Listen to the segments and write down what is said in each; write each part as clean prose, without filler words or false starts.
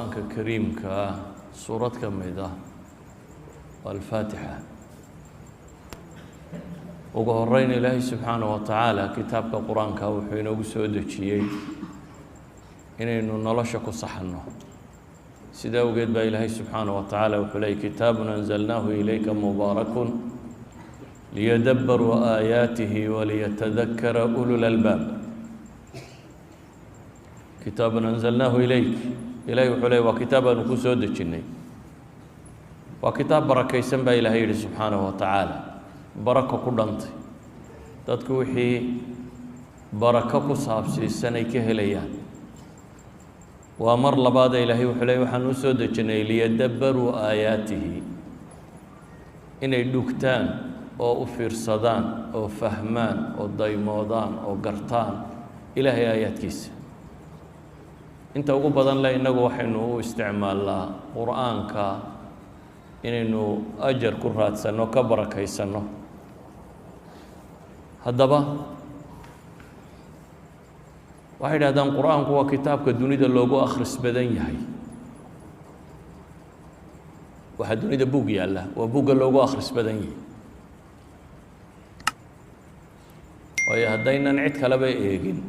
qur-aanka kariimka ah suurad ka mid ah, alfaatixa. Ugu horeyn, Ilaahay subxaanaه wa tacaala kitaabka qur-aanka wuxuu inoogu soo dejiyey inaynu nolosha ku saxanno. Sida awgeed baa Ilaahay subxaanaه wa tacaala wuxuu leeyay: "Kitaabun anzalnaahu ilayka mubaarakun liyadabbaruu aayaatihi waliyatadakara ulu lalbaab." Kitaabun anzalnaahu ilayk, Ilahay wuxuu leey waa kitaab aanu ku soo dejinnay, waa kitaab barakaysan baa Ilahay yihi subxaanahu wa tacaala, barako ku dhantay, dadku wixii barako ku saabsiisan ay ka helayaan. Waa mar labaada, Ilaahay wuxuu leey waxaan u soo dejinnay liyadabbaruu aayaatihi, inay dhugtaan oo u fiirsadaan oo fahmaan oo daymoodaan oo gartaan Ilaahay aayaadkiisa. Inta ugu badan le innagu waxaynu u isticmaalnaa qur-aanka inaynu ajar ku raadsanno, ka barakaysanno. Haddaba waxay idhahdaan qur-aanku waa kitaabka dunida loogu akhris badan yahay. Waxaa dunida buug yaalla, waa buugga loogu akhris badan yahay, waayo haddaynan cid kaleba eegin,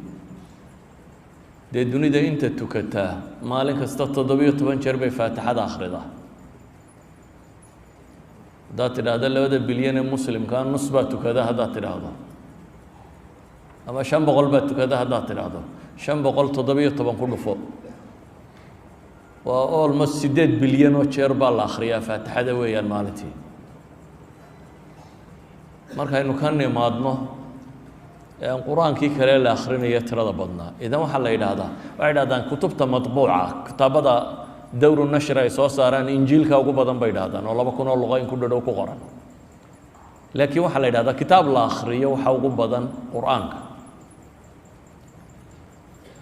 dee dunida inta tukataa maalin kasta 17 jeer bay faatixada akhridaa. Haddaad tidhaahdo 2da bilyan ee muslimkaa nus baa tukada, haddaad tidhaahdo ama 500 baa tukada, haddaad tidhaahdo 500 17 ku dhufo, waa almost 8 bilyan oo jeer baa la akhriyaa faatixada weeyaan maalintii. Markaynu ka nimaadno aan qur-aankii kale la akhrinayo tirada badnaa, idan waxaa la yidhaahdaa, waxay idhahdaan kutubta matbuuca, kitaabada dowru nashri ay soo saaraan, Injiilka ugu badan bay idhahdaan, oo 2000 oo luqo in ku dhadhow ku qoran. Laakiin waxaa la yidhahdaa kitaab la akhriyo waxa ugu badan qur-aanka.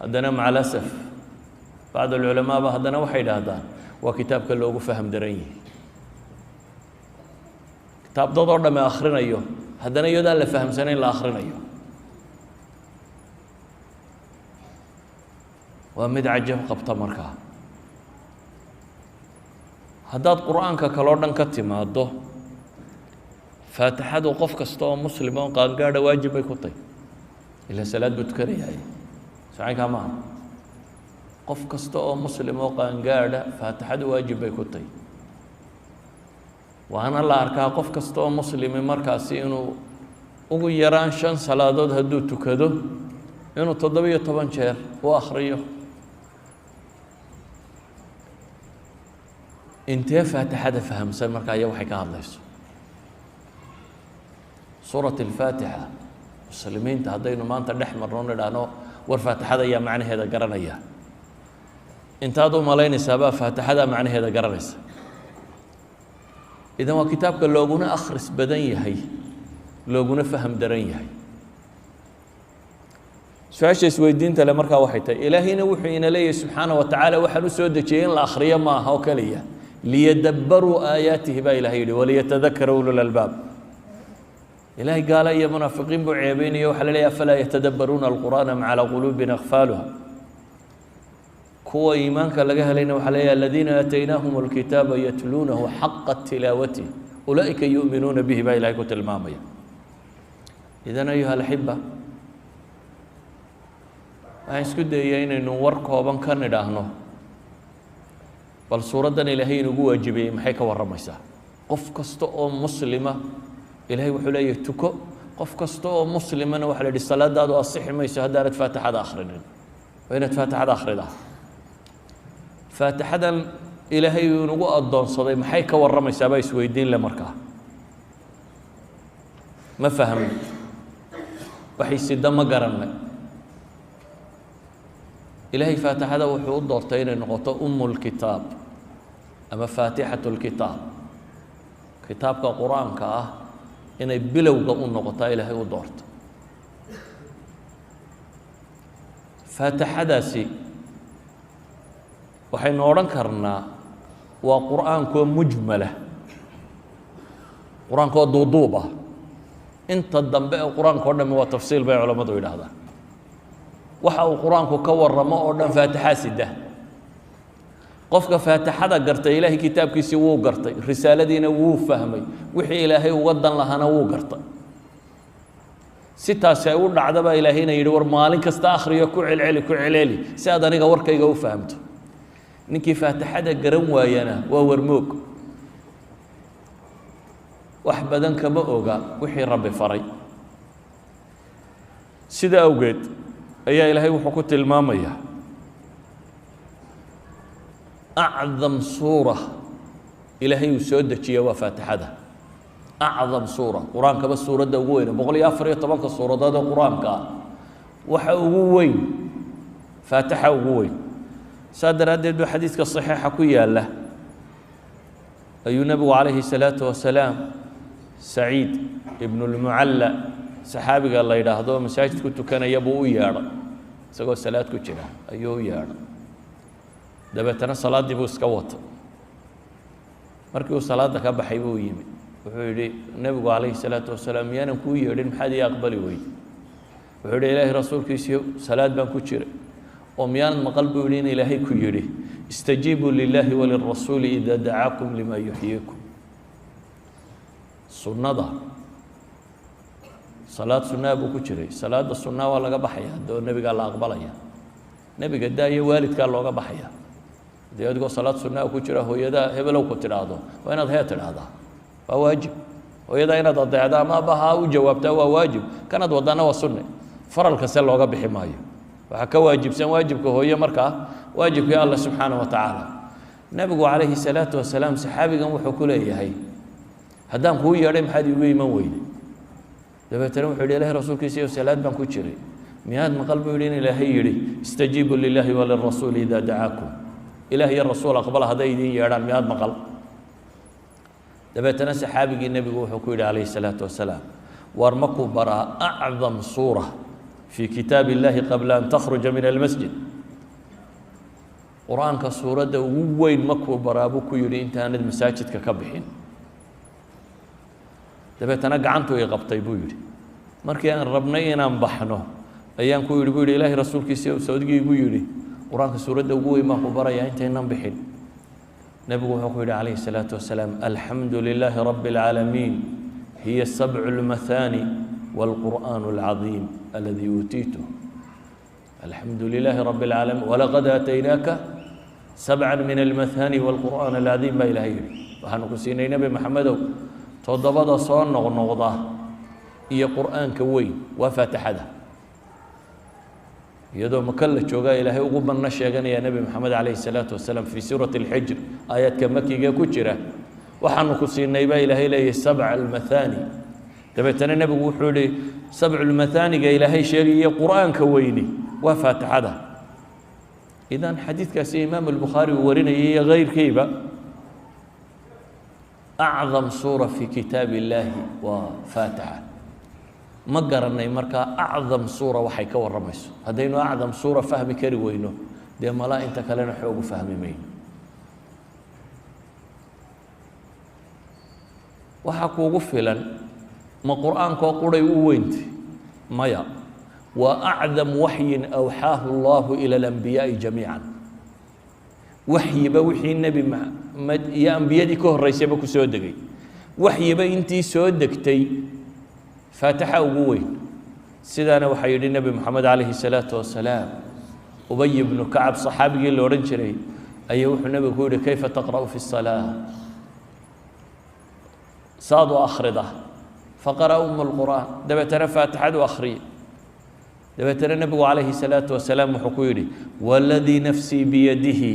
Haddana maca alasaf, bacd alculamaa ba haddana waxay idhaahdaan waa kitaabka loogu faham daran yihi. Kitaab dad oo dhamme akhrinayo, haddana iyadoo aan la fahamsanayn la akhrinayo, waa mid cajab qabta. Markaa haddaad qur-aanka kaloo dhan ka timaaddo, faatixadu qof kasta oo muslima oo qaangaadha waajib bay ku tahy, ilaa salaad buu tukanayahay. Socaynkaa maaha? Qof kasta oo muslim oo qaangaadha faatixadu waajib bay ku tahy, waana la arkaa qof kasta oo muslimi markaasi inuu ugu yaraan shan salaadood hadduu tukado inuu 17 jeer u akriyo. Intee faatixada fahamsan markaa iya waxay ka hadlayso suurat alfaatixa? Muslimiinta haddaynu maanta dhex marno, nidhaahno war faatixada ayaa macnaheeda garanaya, intaad u malaynaysaabaa faatixada macnaheeda garanaysa? Idan waa kitaabka looguna akhris badan yahay, looguna faham daran yahay. Su-aasha isweydiinta le markaa waxay tahay, Ilaahayna wuxuu ina leeyahay subxaana wa tacaala waxaan u soo dejiyey in la akhriyo ma aha oo keliya, liyadabbaruu aayaatihi baa Ilahay yidhi, waliyatadakara ulul albaab. Ilahay gaala iyo munaafiqiin buu ceebeynaya. Waxaa la leeyahy: afalaa yatadabbaruuna alqur'aana am calaa quluubin aqfaaluha? Kuwa iimaanka laga helayna waxaa leeyahy: aladiina aataynaahum alkitaaba yatluunahu xaqa tilaawatih ulaa'ika yu'minuuna bihi, baa Ilahay ku tilmaamaya. Idan, ayuha alaxiba, waxaan isku dayaya inaynu war kooban ka nidhaahno bal suuraddan Ilaahay inugu waajibiyey maxay ka warramaysaa. Qof kasta oo muslima Ilahay wuxuu leeyahay tuko. Qof kasta oo muslimana waxa la yidhi salaadaadu asixi mayso haddaanad faatixada akhrinin, waa inaad faatixada akhridaa. Faatixadan Ilaahay uu inagu addoonsaday maxay ka warramaysaa baa isweydiin le. Markaa ma fahmnay? Waxay sida ma garannay? Ilaahay faatixada wuxuu u doortay inay noqoto umu lkitaab ama faatixatu lkitaab, kitaabka qur-aanka ah inay bilowga u noqotaa Ilaahay u doorto. Faatixadaasi waxaynu odhan karnaa waa qur-aankoo mujmala, qur-aankoo duuduub ah. Inta dambe ee qur-aanka o dhami waa tafsiil bay culammadu yidhaahdaan. Waxa uu qur-aanku ka warramo oo dhan faatixaa sida. Qofka faatixada gartay Ilaahay kitaabkiisii wuu gartay, risaaladiina wuu fahmay, wixii Ilaahay uga dan lahaana wuu gartay. Si taasi ay u dhacdaba Ilaahayna yidhi war maalin kasta akhriyo, ku celceli, ku celceli si aad aniga warkayga u fahamto. Ninkii faatixada garan waayana waa warmoog, wax badan kama oga wixii Rabbi faray. Sida awgeed ayaa Ilaahay wuxuu ku tilmaamayaa acdam suura Ilaahay uu soo dejiya waa faatixada. Acdam suura qur-aankaba, suuradda ugu weyne 114-ka suuradood ee qur-aanka ah waxa ugu weyn faatixa ugu weyn. Saa daraaddeed buu xadiidka saxiixa ku yaalla ayuu nebigu calayhi salaatu wasalaam Saciid ibnu lmucalla saxaabiga la yidhaahdo masaajid ku tukanaya buu u yeedhay, isagoo salaad ku jira ayuu u yeedhay. Dabeetana salaaddii buu iska watay. Markii uu salaadda ka baxay buu yimi, wuxuu yidhi nebigu calayhi salaatu wasalaam, miyaanan kuu yeedhin? Maxaad ii aqbali weyday? Wuxuu yidhi, Ilaahay rasuulkiisiyo, salaad baan ku jiray. Oo miyaanad maqal, buu yidhi, in Ilaahay ku yidhi istajiibuu lilaahi walirasuuli idaa dacaakum lima yuxyiikum? Sunnada, salaad sunnaa buu ku jiray. Salaadda sunnaa waa laga baxaya haddoo nebigaa la aqbalaya, nebiga daayo, waalidkaa looga baxaya. Haddii adigoo salaad sunnaa ku jira hooyadaa hebelow ku tidhaahdo, waa inaad hee tidhaahdaa, waa waajib. Hooyadaa inaad adeecda ama aabbaha u jawaabtaa waa waajib, kanaad wadaana waa sunne. Faralka se looga bixi maayo, waxaa ka waajibsan waajibka hooye markaa waajibkii Alla subxaana wa tacaala. Nebigu calayhi salaatu wasalaam saxaabigan wuxuu ku leeyahay, haddaan kuu yeedhay maxaad iigu iman weyday? Dabeetana wuxuu yidhi, Ilahay rasuulkiisa iyo, salaad baan ku jiray. Miyaad maqal, buu yidhi, in Ilaahay yidhi istajiibuu lilaahi walirasuuli idaa dacaakum? Ilaah iyo rasuul aqbala hadday idiin yeedhaan, miyaad maqal? Dabeetana saxaabigii nebigu wuxuu ku yidhi calayhi salaatu wasalaam, war makuu baraa acdam suura fii kitaab illahi qabla an takhruja min almasjid? Qur-aanka suuradda ugu weyn makuu baraa, buu ku yidhi, intaanad masaajidka ka bixin? Dabeetana gacantuu i qabtay, buu yidhi. Markii aan rabnay inaan baxno ayaan ku yidhi, buu yidhi, Ilaahay rasuulkiisa, sawdigii igu yidhi qur-aanka suuradda ugu weyn baan ku barayaa intaynan bixin. Nebigu wuxuu ku yidhi calayhi salaatu wasalaam, alxamdu lilaahi rabbi اlcaalamiin, hiya sabcu اlmathani wاlqur'aan اlcadiim aladi uutiituh. Alxamdu lilaahi rabbi اlcaalamiin, walaqad aataynaaka sabca min almathani wاlqur'aan alcadiim baa Ilahay yidhi. Waxaanu ku siinay, Nebi Maxamedow, toddobada soo noqnoqda iyo qur'aanka weyn, waa faatixada. Iyadoo maka la joogaa Ilaahay ugu banno sheeganaya Nebi Maxamed calayhi salaatu wasalaam fii suurati alxijr, aayaadka makiga ku jira. Waxaanu ku siinay baa Ilaahay leeyahy sabca almathani. Dabeetana nebigu wuxuu yihi, sabcu lmathaniga Ilaahay sheegaya qur'aanka weyni waa faatixada. Idan xadiidkaasi Imaam Albukhaari uu warinayay iyo keyrkiiba, acdam suura fii kitaab illaahi waa faatixa. Ma garanay markaa acdam suura waxay ka warramayso? Haddaynu acdam suura fahmi kari weyno, dee malaa inta kalena xoogu fahmi mayno. Waxaa kuugu filan, ma qur'aankoo quray u weyntay? Maya, waa acdam waxyin awxaahu Allahu ila alambiyaai jamiican. Waxyiba wixii Nebi Maxamed iyo ambiyadii ka horreysayba ku soo degay, waxyiba intii soo degtay faatixa ugu weyn. Sidaana waxaa yidhi Nebi Moxamed calayhi salaatu wasalaam. Ubay ibnu Kacab saxaabigii la odhan jiray ayaa wuxuu nebigu ku yihi, kayfa taqra'u fi الsalaa? Saad u akhrida? Faqara'a alqur'aan, dabeetana faatixadu akhriyey. Dabeetana nebigu calayhi salaatu wasalaam wuxuu ku yidhi, waladii nafsii biyadihi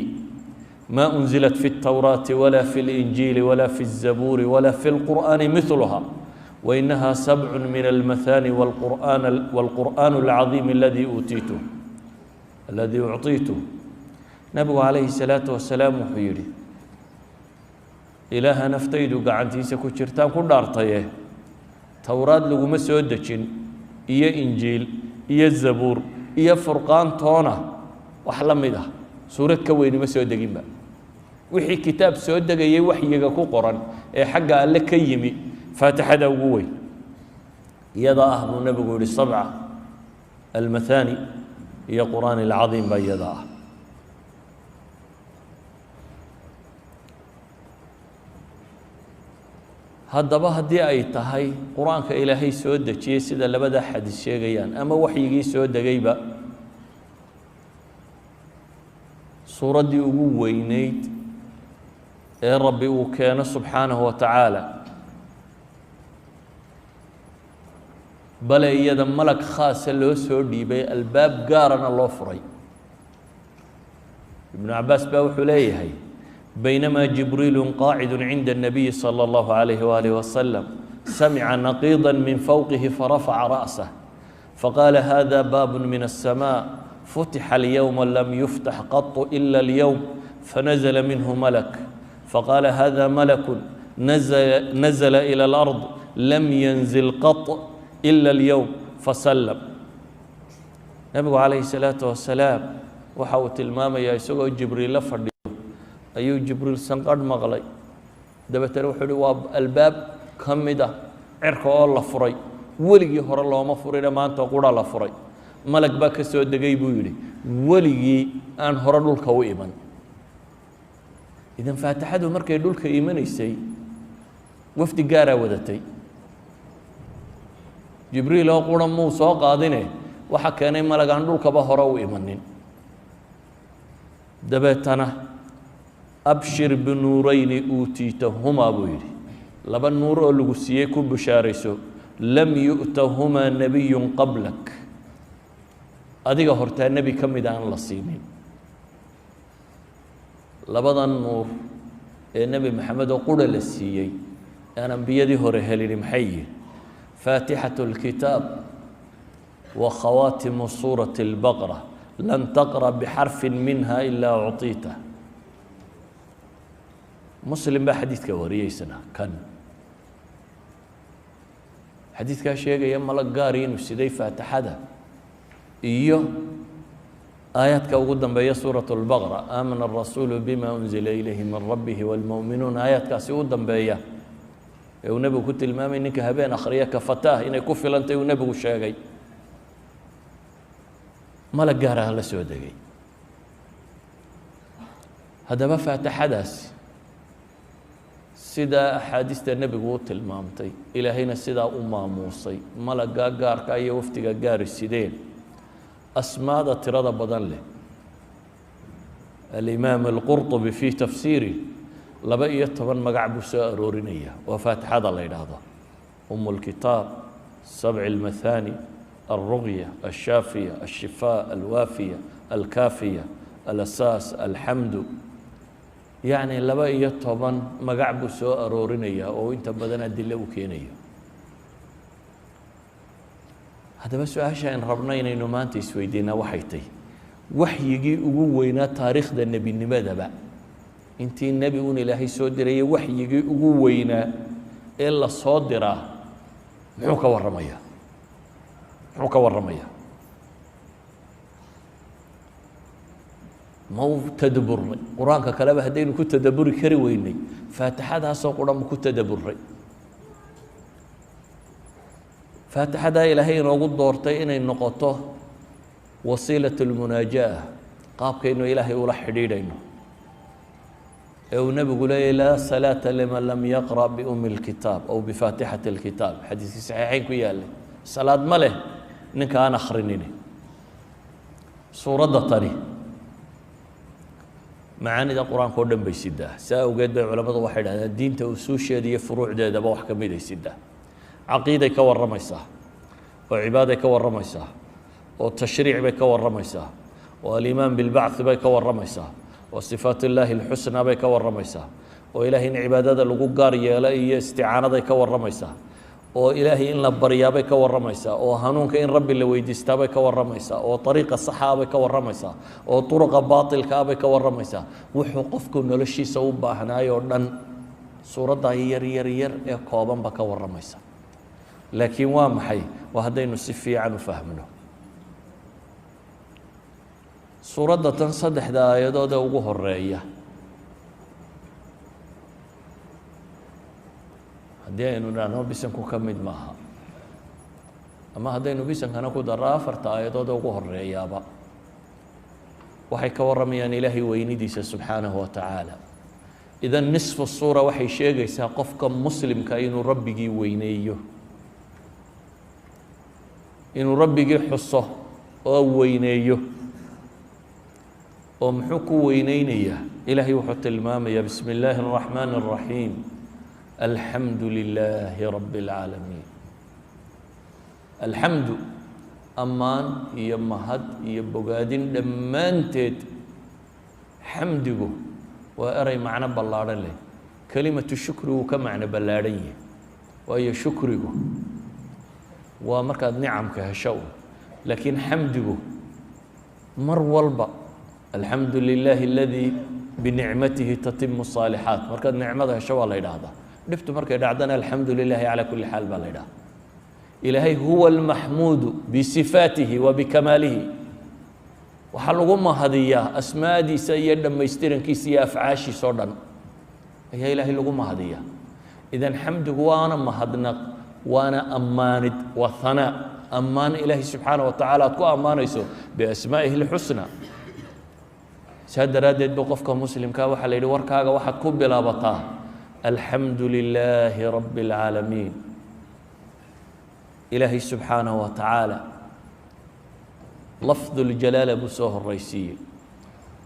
ma unzilat fi الtawraati wala fi اlinjiili wala fi الzabuuri wala fi اlqur'aani midluha, wainaha sabc min almathani wاlqur'aan alcadiim aladi uutiituh, aladii ucطiituh. Nebigu calayhi salaatu wasalaam wuxuu yidhi, Ilaaha naftaydu gacantiisa ku jirtaan ku dhaartaye, Towraad laguma soo dejin iyo Injiil iyo Zabuur iyo Furqaantoona wax la mid ah, suurad ka weyni ma soo deginba. Wixii kitaab soo degayay waxyiga ku qoran ee xagga Alle ka yimi, faatixada ugu weyn iyadaa ah, buu nebigu yihi. Sabca almathani iyo qur'aan alcadiim baa iyadaa ah. Haddaba haddii ay tahay qur-aanka Ilaahay soo dejiyey sida labada xadiis sheegayaan, ama waxyigii soo degayba, suuraddii ugu weyneyd ee Rabbi uu keeno subxaanahu wa tacaala, bale iyada malag khaasa loo soo dhiibay, albaab gaarana loo furay. Ibnu Cabaas baa wuxuu leeyahay: baynamaa Jibriilu qaacidu cinda الnabiyi salى اllahu عalayh walih wasalam, samica naqiida min fowqihi farafaca ra'sah faqaala: hada baab min الsamaaء futixa alyowma lam yuftax qaطu ila اlyowm, fanazla minhu malak, faqaala: hada malaku nazla ilى اlأrض lam yanzil qaط ila اlyowm, fasallam. Nebigu calayhi الsalaatu wasalaam waxa uu tilmaamayaa isagoo Jibriil la fadhiyo ayuu Jibriil sanqadh maqlay. Dabeetana wuxuu uhi: waa albaab ka mid ah cirka oo la furay, weligii hore looma furine, maanta qura la furay. Malag baa ka soo degay, buu yidhi, weligii aan hore dhulka u iman. Idan faatixadu markay dhulka imanaysay wafdi gaaraa wadatay. Jibriil oo qura muu soo qaadine, waxa keenay malag aan dhulkaba hore u imanin. Dabeetana "abshir binuurayni uutiitahumaa," buu yidhi, laba nuur oo lagu siiyey ku bushaarayso, "lam yu'tahumaa nebiyun qablak," adiga hortaa nebi ka mid aan la siinin. Labadan nuur ee Nebi Maxamed oo qura la siiyey aan ambiyadii hore helini maxay yihin? Faatixaة اlkitaab wa khawaatimu suurati اlbaqra, lan taqra bixarfi minha ilaa ucطiita. Muslim baa xadiidka wariyeysana. Kan xadiidkaa sheegaya malag gaari inuu siday faatixada iyo aayaadka ugu dambeeya suuraة اlbaqra, "aamana الrasuulu bima unzila ilayhi min rabbihi wاlmu'minuun", aayaadkaasi u dambeeya ee uu nebigu ku tilmaamay ninka habeen akhriya kafataah inay ku filantay, uu nebigu sheegay, malag gaaraha la soo degay. Haddaba faatixadaasi sidaa axaadiista nebigu u tilmaamtay, Ilaahayna sidaa u maamuusay, malaggaa gaarka iyo wafdiga gaari sideen, asmaada tirada badan leh, alimaam alqurطubi fii tafsiirih 12 magac buu soo aroorinaya oo faatixada la yidhaahdo: um اlkitaab, sabc اlmathani, alruqya alshaafiya, alshifaa alwaafiya, alkaafiya, alasaas, alxamdu. Yacni 12 magac buu soo aroorinayaa oo inta badan adilo u keenayo. Haddaba su-aasha ayn rabno inaynu maanta isweydiinaa waxay tahy: waxyigii ugu weynaa taariikhda nebinimadaba, intii nebi un Ilaahay soo dirayay, waxyigii ugu weynaa ee la soo diraa muxuu ka warramayaa? Muxuu ka warramayaa? Ma u tadaburnay? Qur-aanka kaleba haddaynu ku tadaburi kari weynay, faatixadaasoo qura ma ku tadaburay? Faatixadaa Ilaahay inoogu doortay inay noqoto wasiilaة اlmunaajaah, qaabkaynu Ilaahay ula xidhiidhayno, ee uu nebigu leeyay: "laa salaata liman lam yaqra' biumi اlkitaab aw bifaatixati اlkitaab", xadiiskii saxiixeyn ku yaalay, salaad ma leh ninka aan akrinini suuradda tani. Macaanida qur-aanka oo dhan bay sidaa. Saa awgeed bay culamadu waxay dhahdeen diinta usuusheeda iyo furuucdeedaba wax ka mid ay sidaa. Caqiiday ka warramaysaa, oo cibaaday ka warramaysaa, oo tashriic bay ka warramaysaa, oo aliimaan bilbacthi bay ka warramaysaa, oo sifaat illaahi alxusnaa bay ka warramaysaa, oo Ilaahay in cibaadada lagu gaar yeelo iyo isticaanaday ka warramaysaa, oo Ilaahay in la baryaabay ka warramaysaa, oo hanuunka in Rabbi la weydiistaabay ka warramaysaa, oo ariiqa saxaa bay ka warramaysaa, oo turuqa baatilkaa bay ka warramaysaa. Wuxuu qofku noloshiisa u baahnaay oo dhan suuraddaa yar yar yar ee koobanba ka warramaysa. Laakiin waa maxay? Waa haddaynu si fiican u fahmno suuradda tan. Saddexda aayadood ee ugu horeeya haddii aynu idhaahno bisanku ka mid maaha, ama haddaynu bisankana ku darro, afarta aayadood ee ugu horeeyaaba waxay ka warramayaan Ilaahay weynidiisa subxaanahu wa tacaala Idan nisfu suura waxay sheegaysaa qofka muslimka inuu rabbigii weyneeyo, inuu rabbigii xuso oo weyneeyo. Oo muxuu ku weyneynayaa? Ilaahay wuxuu tilmaamayaa, bismi illaahi الraxmaan الraxiim, alxamdu lilaahi rabbi اlcaalamiin. Alxamdu, ammaan iyo mahad iyo bogaadin dhammaanteed. Xamdigu waa erey macno ballaadhan leh, kelimatu shukri wuu ka macno ballaadhan yahay, waayo shukrigu waa markaad nicamka hesho un, laakiin xamdigu mar walba. Alxamdu lilaahi aladii binicmatihi tatimu الصaalixaat, markaad nicmada hesho waa la yidhaahdaa, dhibtu markay dhacdana alxamdu lilahi calaa kuli xaal baa la yidhahdaa. Ilaahay huwa almaxmuudu bisifaatihi wa bikamaalihi, waxaa lagu mahadiyaa asmaadiisa iyo dhammaystirankiisa iyo afcaashiisa oo dhan ayaa ilaahay lagu mahadiyaa. Idan xamdigu waana mahadnaq, waana ammaanid, waa hanaa, ammaan ilaahay subxaana wa tacaala aad ku ammaanayso biasmaa'ihi اlxusna. Saa daraaddeed ba qofka muslimkaa waxaa la yidhi, warkaaga waxaad ku bilaabataa alxamdu lilaahi rabbi اlcaalamiin. Ilaahay subxaanahu wa tacaala lafdu اljalaala buu soo horeysiiyey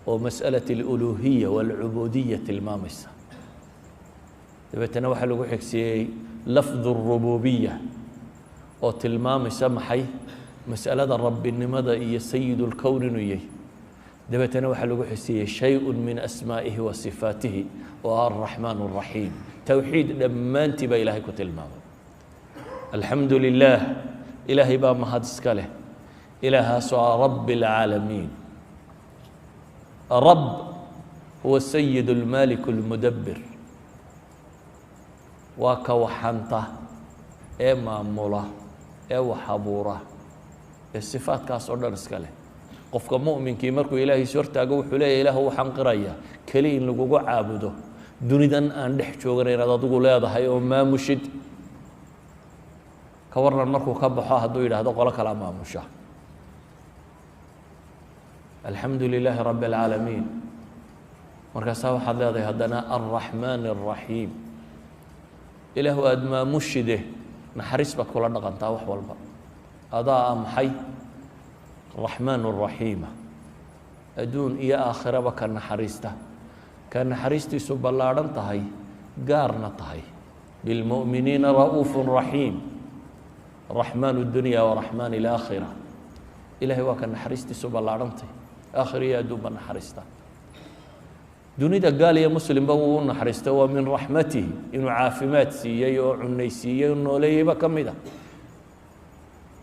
oo masأlaة اluluhiya wاlcubuudiya tilmaamaysa, dabeetana waxaa lagu xigsiiyey lafdu الrububiya oo tilmaamaysa maxay? Mas'alada rabbinimada iyo sayid اlkown inuu yahay. Dabeetana waxaa lagu xigsiiyey shay min asmaa'ihi wa sifaatihi oo ah araxmaan الraxiim. Towxiid dhammaantii baa ilaahay ku tilmaamay. Alxamdu lilah, ilaahay baa mahad iska leh, ilaahaasoo ah rabbi اlcaalamiin. Rab huwa sayid اlmalik اlmudabir, waa ka waxanta ee maamula ee wax abuura ee sifaadkaas oo dhan iska leh. Qofka mu'minkii markuu ilaahay is hortaago wuxuu leeyahy, ilaahu waxaan qiraya keli in lagugu caabudo, dunidan aan dhex joogana inaad adigu leedahay oo maamushid. Ka waran markuu ka baxo hadduu yidhaahdo qolo kalaa maamusha? Alxamdu lilaahi rabbi اlcaalamiin. Markaasaa waxaad leedahay haddana alraxmaan الraxiim, ilaahu aada maamushide, naxariis baad kula dhaqantaa wax walba, adaa a maxay? Raxmaan raxiima, adduun iyo aakhiraba ka naxariista, ka naxariistiisu ballaadhan tahay, gaarna tahay. Bilmu'miniina ra'uuf raxiim, raxmaan اdunya waraxmaan اlaakhira. Ilahay waa ka naxariistiisu ballaadhantay, aakhira iyo adduunba naxariista. Dunida gaal iyo muslimba wuu u naxariista, waa min raxmatihi inuu caafimaad siiyey oo cunaysiiyey oo nooleeyeyba ka mid a.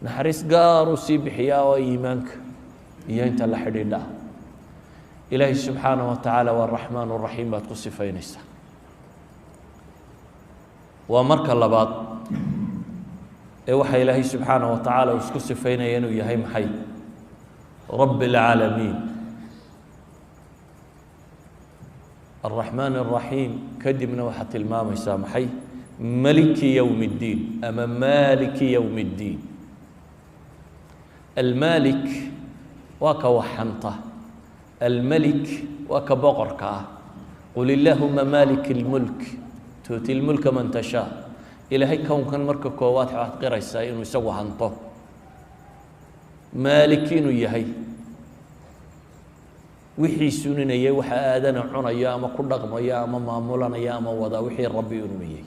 Naxariis gaaruu sii bixiyaa oo iimaanka iyo inta la xidhiidha. Ilaahay subxaanaه wa tacaala waa raxmaan raxiim baad ku sifaynaysaa. Waa marka labaad ee waxaa ilaahay subxaanaه wa tacaala uu isku sifaynaya inuu yahay maxay? Rabi اlcaalamiin. الرaحmaan الraxiim kadibna waxaad tilmaamaysaa maxay? Maliki yowm الdiin ama maliki yowm الdiin. Almalik waa ka waxanta, almelik waa ka boqorka ah. Qul illaahuma malik اlmulk tuuti lmulka man tashaa. Ilaahay kownkan marka koowaad waxaad qiraysaa inuu isagu hanto, maalik inuu yahay, wixii suninayay, waxa aadana cunaya ama ku dhaqmaya ama maamulanaya ama wadaa wixii rabbi inuu yahay.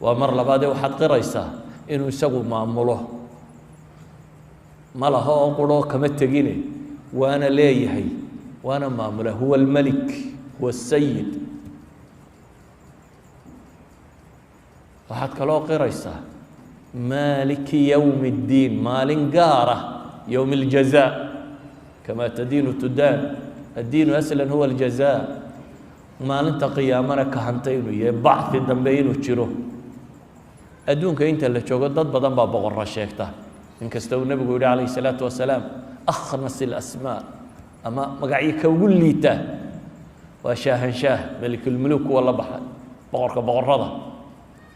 Waa mar labaadee waxaad qiraysaa inuu isagu maamulo, ma laha oo quroo kama tegine, waana leeyahay waana maamula. Huwa almelik, huwa asayid. Waxaad kaloo qiraysaa maaliki yowm اddiin, maalin gaara, yowm اljaza, kama tadiinu tudaan, addiinu aslan huwa aljaza. Maalinta qiyaamana ka hantay inuu yahay, bacthi dambe inuu jiro. Adduunka inta la joogo dad badan baa boqorra sheegta, inkasta uu nebigu yihi calayh الsalaatu wasalaam akhnas اlasmaa ama magacyo ka ugu liita waa shaahanshaah, melikulmuluk kuwa la baxay, boqorka boqorrada,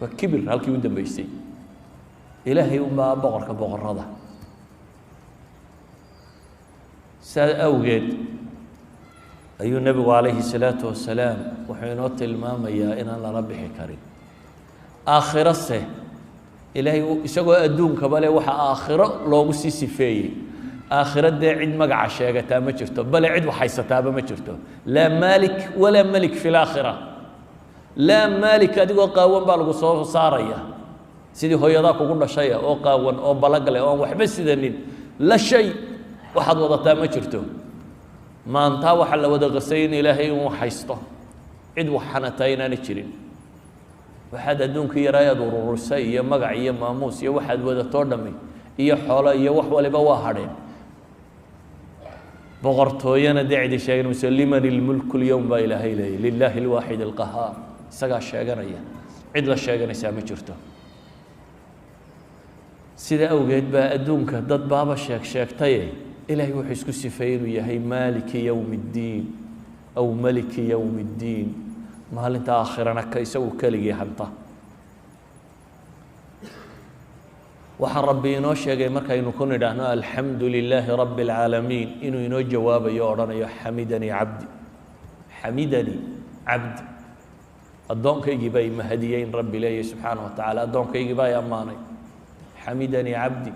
waa kibir halkii u dambeysay. Ilaahay unbaa boqorka boqorrada. Saa awgeed Ayuu Nebigu calayhi salaatu wasalaam wuxuu inoo tilmaamayaa inaan lala bixi karin. Aakhirase Ilaahay isagoo adduunkaba le, waxa aakhiro loogu sii sifeeyey. Aakhiro dee cid magaca sheegataa ma jirto, bale cid wax haysataaba ma jirto. Laa maalik walaa melik fi laakhira, laa maalik. Adigoo qaawan baa lagu soo saaraya, sidii hooyadaa kugu dhashaya oo qaawan oo balag leh oo aan waxba sidanin. La shay waxaad wadataa ma jirto. Maantaa waxaa la wada qasay in Ilaahay inuu haysto, cid wax xanataa inaana jirin. Waxaad adduunkii yaraa aad ururisay iyo magac iyo maamuus iyo waxaad wadatoo dhami iyo xoolo iyo wax waliba waa hadheen. Boqortooyana dee cidi sheegan mayso. Liman ilmulku lyowm baa Ilaahay leeyay. Lilaahi alwaaxid alqahaar, isagaa sheeganaya, cid la sheeganaysaa ma jirto. Sida awgeed baa adduunka dad baaba sheeg sheegtaye, Ilaahay wuxuu isku sifeeyey inuu yahay maaliki yowmi اddiin aw maliki yowmi اddiin, maalinta aakhirana ka isagu keligii hanta. Waxaa Rabbi inoo sheegay markaynu ku nidhaahno alxamdu lilaahi rabbi اlcaalamiin inuu inoo jawaabayo o odhanayo xamidanii cabdi, xamidanii cabdi, addoonkaygii baa imahadiyey. In Rabbi leeyahy subxaanaه wa tacaala addoonkaygii baa i ammaanay, xamidanii cabdi.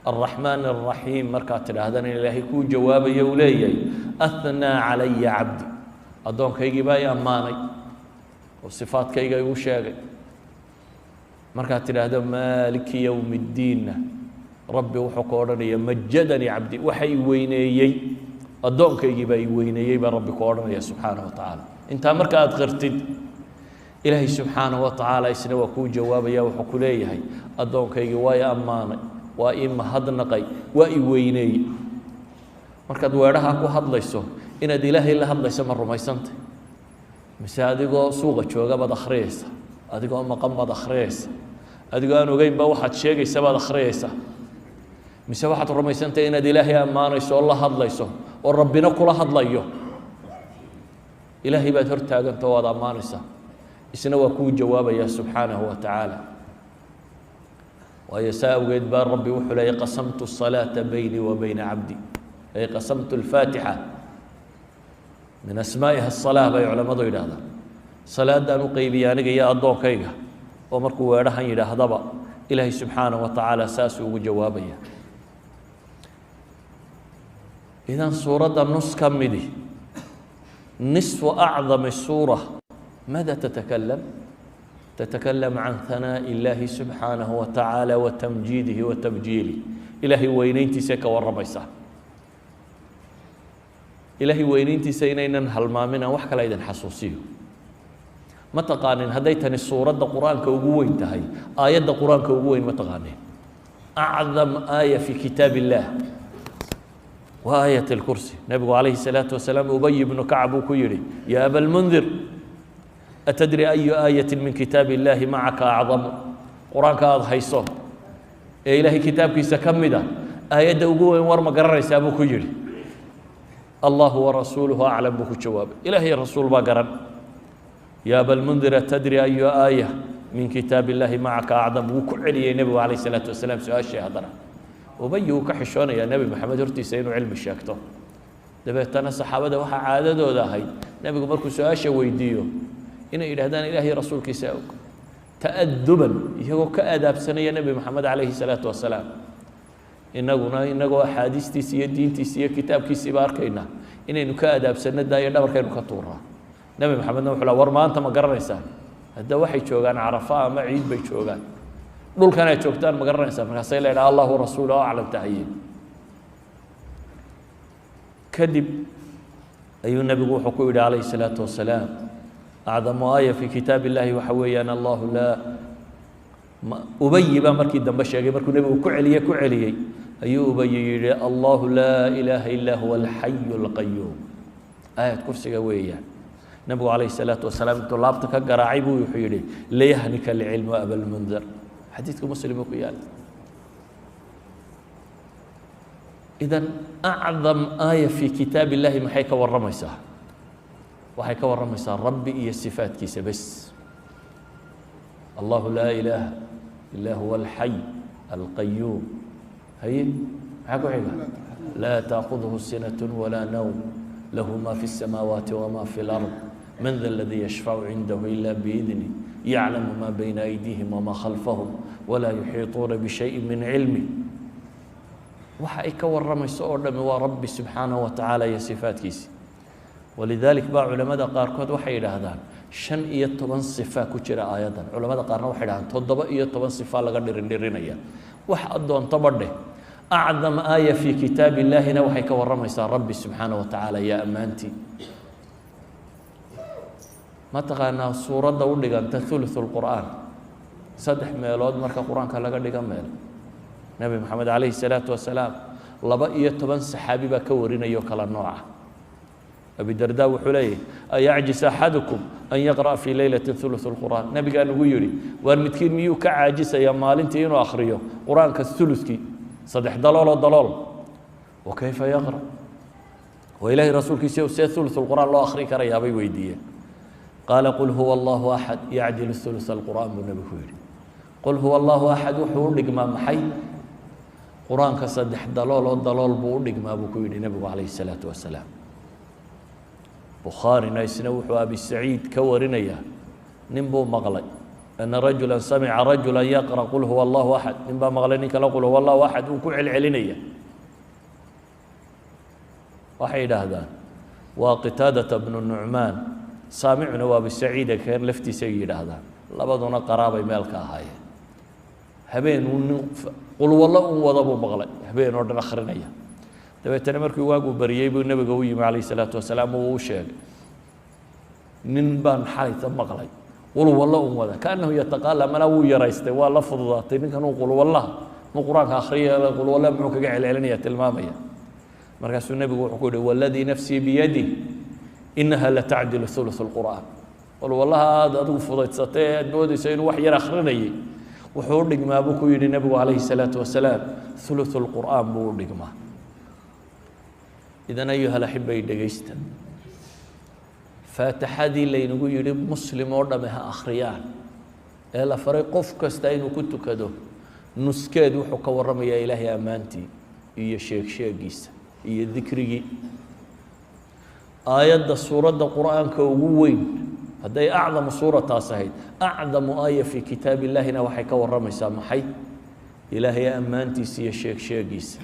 Alraxmaan alraxiim markaad tidhaahdana in Ilaahay kuu jawaabayo uu leeyahay ahnaa calaya cabdi, addoonkaygii baa i ammaanay oo sifaadkayga igu sheegay. Markaad tidhaahdo maaliki yowmi اddiinna, Rabbi wuxuu ku odhanaya majadanii cabdi, waxa i weyneeyey addoonkaygii baa i weyneeyey baa Rabbi ku odhanaya subxaanaه wa tacaala. Intaa marka aad qirtid, Ilaahay subxaanaه wa tacaala isna waa kuu jawaabaya, wuxuu ku leeyahay addoonkaygii waa i ammaanay, waa ii mahadnaqay, waa i weyneeyey. Markaad weedhaha ku hadlayso, inaad Ilaahay la hadlayso ma rumaysantay, mise adigoo suuqa jooga baad akhriyeysa, adigoo maqan baad akhriyeysa, adigoo aan ogeynba waxaad sheegaysa baad akhriyeysa, mise waxaad rumaysantahay inaad Ilaahay ammaanayso oo la hadlayso oo Rabbina kula hadlayo? Ilaahay baad hor taaganta oo waad ammaanaysaa, isna waa kuu jawaabaya subxaanahu wa tacaala. Waayo saa awgeed baa Rabbi wuxuu leeyay qasamtu الصalaaةa baynii wa bayna cabdi, ay qasamtu اlfaatixa. Min asmaa'iha الsalaa bay culammadu yidhahdaan. Salaadaan u qeybiya aniga iyo addoonkayga, oo markuu weedhahan yidhaahdaba Ilaahay subxaanaه wa tacaala saasuu ugu jawaabaya. Idan suuradda nus ka midi, nisfu acdami suura, maada tatakalam? Tatakalam can hanaaءi illaahi subxaanahu wa tacaala wa tamjiidihi wa tabjiilih. Ilaahay weyneyntiisay ka warramaysaa. Ilaahay weyneyntiisa inaynan halmaamin aan wax kale idin xasuusiyo. Ma taqaanin hadday tani suuradda Qur-aanka ugu weyn tahay, aayadda Qur-aanka ugu weyn ma taqaanin? Acdam aaya fi kitaab illaah waa aayat اlkursi. Nebigu calayhi الsalaatu wasalaam Ubay ibnu Kacb uu ku yihi: ya aba lmundir, atadri ayu aayati min kitaab illaahi macaka acdamu? Qur-aanka aada hayso ee Ilaahay kitaabkiisa ka mid a, aayadda ugu weyn war ma garanaysaa? buu ku yidhi. Allahu warasuuluhu aclam, buu ku jawaabay. Ilaahay rasuul baa garan. Ya abalmundir, atadri ayu aaya min kitaab illaahi macaka acdam? Wuu ku celiyey nebigu calayh isalaatu wasalaam su-aashii. Haddana Ubay uu ka xishoonayaa Nebi Maxamed hortiisa inuu cilmi sheegto. Dabeetana saxaabada waxaa caadadooda ahayd nebigu markuu su-aasha weydiiyo inay yidhahdaan Ilaahay rasuulkiisa og, ta'aduban, iyagoo ka aadaabsanaya Nebi Maxamed calayhi salaatu wasalaam. Inaguna inagoo axaadiistiisi iyo diintiisi iyo kitaabkiisiiba arkayna, inaynu ka adaabsanno daayo, dhabarkaynu ka tuuraa. Nebi Maxamedna wuxuu la war maanta ma garanaysaa? Hadda waxay joogaan Carafa ama ciid bay joogaan, dhulkan ay joogtaan ma garanaysaa? Markaasay la idhaha allahu rasuulu aclam tahaye. Kadib ayuu nebigu wuxuu ku yidhi calayhi الsalaatu wasalaam: acdamu aaya fi kitaab illahi waxa weeyaan allahu laa. Ubayi baa markii dambe sheegay. Markuu nebigu ku celiyey ku celiyey ayuu Ubayi yihi: allahu laa ilaaha illa huwa alxayu اlqayuum, aayad kursiga weeyaan. Nebigu calayhi الsalaatu wasalaam intuu laabta ka garaacay buu wuxuu yihi: layahnika alcilmu abalmundir. Xadiidka Muslim uu ku yaala. Idan acdam aaya fi kitaab illahi maxay ka warramaysaa? Waxay ka warramaysaa Rabbi iyo sifaatkiisa bes. Allahu laa ilaaha ila huwa alxay alqayuum. Haye, maxaa ku xiga? Laa taأkhudhu sinat walaa nawm, Lahu ma fi الsamaawaati wma fi اlard, man da aladii yashfacu cindahu ila biidnih, yaclamu ma bayna aydiihim wma khalfahum, walaa yuxiiطuuna bishayi min cilmi. Waxa ay ka warramayso oo dhami waa Rabbi subxaanaه wa tacaala iyo sifaatkiisi. Walidalik baa culamada qaarkood waxay yidhaahdaan 15 sifa ku jira aayaddan. Culamada qaarna waxay yidhahdaan 17 sifa laga dhirindhirinaya. Wax addoontaba dheh, acdam aaya fii kitaab illaahina waxay ka warramaysaa Rabbi subxaanaه wa tacaala iyo ammaantii. Ma taqaanaa suuradda u dhiganta thuluth lqur'aan, 3 meelood marka qur-aanka laga dhiga meel? Nebi Moxamed calayhi الsalaatu wasalaam 12 saxaabi baa ka warinayo kala nooca. Abidarda wuxuu leeyahy: ayacjis axadukum an yaqra'a fii leylati thuluth lqur'aan? Nabigaa nagu yidhi: waar midkiin miyuu ka caajisaya maalintii inuu akhriyo qur-aanka thuluthkii, 3 dalooloo dalool? Wa kayfa yaqra'? Oo Ilaahay rasuulkiisa, see thuluth lqur'aan loo akhri karayaa, bay weydiiyeen. Qaala: qul huwa Allahu axad yacdilu thuluth alqur'aan, buu nebigu yidhi. Qul huwa Allahu axad wuxuu u dhigmaa maxay? Qur-aanka 3 dalool oo dalool buu u dhigmaa, buu ku yidhi nebigu calayhi الsalaatu wasalaam. Bukhaarina isna wuxuu Abi Saciid ka warinayaa nin buu maqlay, ana rajula samica rajula yaqra qul huwa Allahu axad. Nin baa maqlay nin kale qul huwa Allahu axad uu ku celcelinaya. Waxay yidhaahdaan waa Qitaadata bnu Nucmaan, saamicuna waa Abi Saciida keen laftiisa ay yidhaahdaan, labaduna qaraabay meel ka ahaayeen. Habeen uu nin qulwallo un wada buu maqlay, habeen oo dhan akhrinaya. Dabeetana markii waagu bariyey buu nebiga u yimi calayh isalaatu wasalaam, uu u sheegay: nin baan xalayta maqlay qulwallo un wada. Kaannahu yataqaala, malaa wuu yaraystay, waa la fududaatay ninkan uu qulwallaha mu qur-aanka akhriya, qulwalla muxuu kaga celcelinaya, tilmaamaya. Markaasuu nebigu wuxuu ku yihi: waladii nafsii biyadih, inaha latacdilu thuluth اlqur'aan. Qulwallaha aada adigu fudaysatay ee aad moodayso inuu wax yar akhrinayay, wuxuu u dhigmaa, buu ku yidhi nebigu calayhi الsalaatu wasalaam, thuluth اlqur'aan buu u dhigmaa. Idan, ayuha alaxibay, dhegaysta: faatixadii laynagu yidhi muslim oo dhame ha akhriyaan ee la faray qof kasta inuu ku tukado, nuskeed wuxuu ka warramayaa Ilaahay ammaantii iyo sheeg sheegiisa iyo dikrigii. Aayadda suuradda qur-aanka ugu weyn, hadday acdamu suurataas ahayd, acdamu aaya fii kitaab illaahina waxay ka warramaysaa maxay? Ilaahay ammaantiisa iyo sheeg sheegiisa.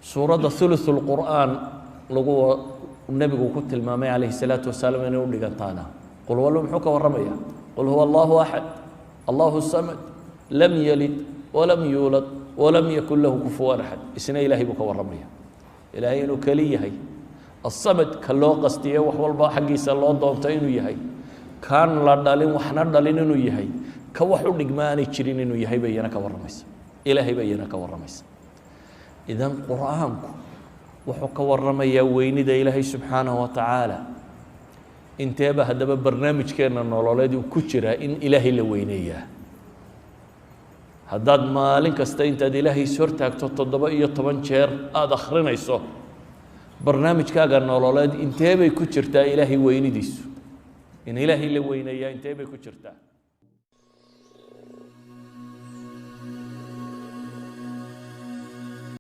Suuradda thuluth lqur'aan lagu nebigu ku tilmaamay calayhi الsalaatu wasalaam inay u dhigantaana qul wallo muxuu ka warramaya? Qul huwa Allahu axad, Allahu samad, lam yalid walam yuulad walam yakun lahu kufuwan axad. Isna Ilaahay buu ka warramaya, Ilaahay inuu keli yahay, asamad ka loo qastiye, wax walba xaggiisa loo doonto inuu yahay, kaan la dhalin waxna dhalin inuu yahay, ka wax u dhigma aanay jirin inuu yahay bay iyana ka warramaysa. Ilaahay bay iyana ka warramaysa. Idan qur-aanku wuxuu ka warramayaa weynida Ilaahay subxaanahu wa tacaala. Inteeba haddaba barnaamijkeenna nololeed uu ku jiraa in Ilaahay la weyneeyaa? Haddaad maalin kasta intaad Ilaahay is hortaagto 17 jeer aada akhrinayso, barnaamijkaaga nololeed intee bay ku jirtaa Ilaahay weynidiisu? In Ilaahay la weyneeyaa intee bay ku jirtaa?